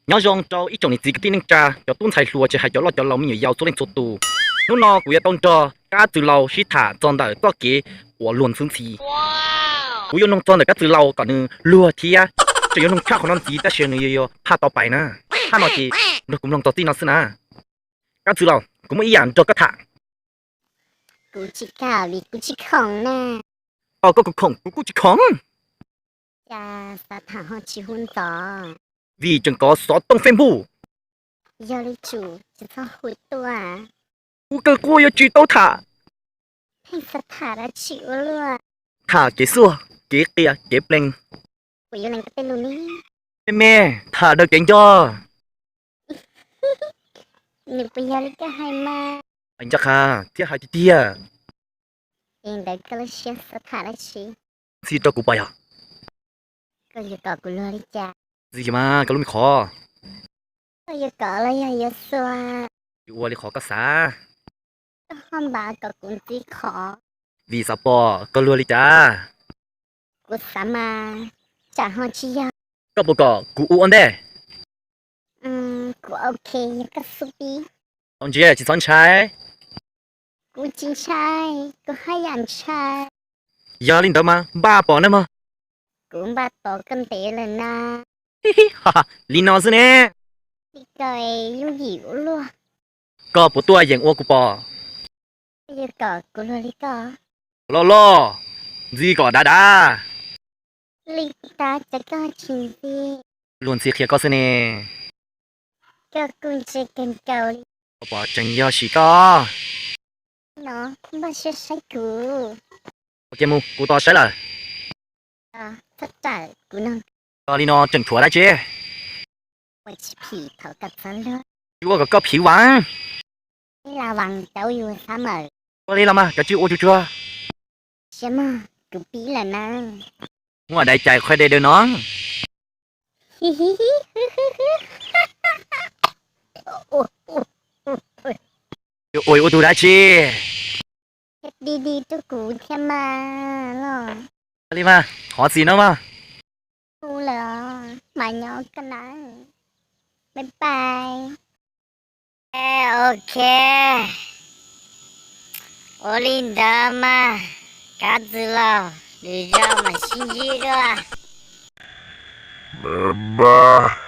Nyob zoo rau ib tsoom niam txiv kwv tij neej tsa, cov tub ntxhais hluas, tsis hais cov loj cov laus, me nyuam yaus, txhua leej txhua tus. Hnub no kuv yuav tau nrog Kab Txwv Laus sib tham txog ntawm txoj kev uas luag ntxhi ntxhi. Kuv yuav nug txog ntawm Kab Txwv Laus kom nws luag thiab. Tseem yuav nug tshaj qhov no ntxiv tab sis nws yuav phaj tau pais na. Phaj no ces nrog kuv mloog txog txij no xwb na. Kab Txwv Laus, kuv muaj ib yam nrog koj tham. Kuv tsis kam vim kuv tsis khoom na. Koj kuj khoom, kuv kuj tsis khoom. Cas xav tham ho tsis hu ntxov? Vim tseem kov xov tooj Facebook. Yog li tsum tsis txhob hu tuaj. Kuv kawg quaj yuav tsis tau tham. Pheej xav tham dab tsi ua luaj? Tham kev xuaj, kev qias, kev plees. Kuv yuav lees koj tej lus ne. Me me, tham daws kev nco. Nws puas yog li koj hais mas? Hais nco qha thiab hais tiag tiag. Ces ntawd koj lub siab xav tham dab tsi? Ntxhi rau kuv pom yog. Koj yuav kom kuv luag li cas? Ntxhi mas koj lub me qhov. Koj yuav kom los yog yuav xua? Yuav ua li qhov koj xav. Koj ho npav kom kuv ntxhi qhov. Vim xav pom koj luag li cas? Kuv xav mas tsam ho tsis yog. Koj puas kom kuv ua ua ntej? Kuv ok, yog koj xub pib. Txhob ntsia, tsis txhob ntshai. Kuv tsis ntshai, kuv haj yam ntshai. Yog li ntawd mas npaj pom nawb mog. Kuv npaj tos koj ntev lawm na. Li no xwb ne. Li ko yooj yim ua luaj. Koj puas tuaj yeem ua kuv pom? Koj yuav kom kuv luag li koj? Loj loj, ntxhi kom dav dav. Li cas koj tsis ntxhi? Luag ntxhi qhia koj xwb ne. Koj kuj ntse kawg nkaus li. Koj pom tseem yog sim koj. No, npaj siab saib kuv. Ua kiag mus, kuv tos saib lawm. Txhob rawm kuv no. Koj li no tseem tshuav dab tsi? Ua tsis phim thaum koj txhob luag. Tsis ua kom koj phiv vas. Ib las vas cauv yus xab mawm. Ua li los mas, koj tsis ua tsuag tsuag. Siab mog, kuv pib lawm na. Muaj dai cais qhua de daws no. Ua ua tus dab tsi? Di di rau kuv thiab mas los. Li mas, qhov txim no mas. Hu lawm, mas nyob koj na. Bye bye. Ok. Ua li ntawd mas, Kab Txwv Laus, lwm zaus mam sib ntsib dua. Bye bye.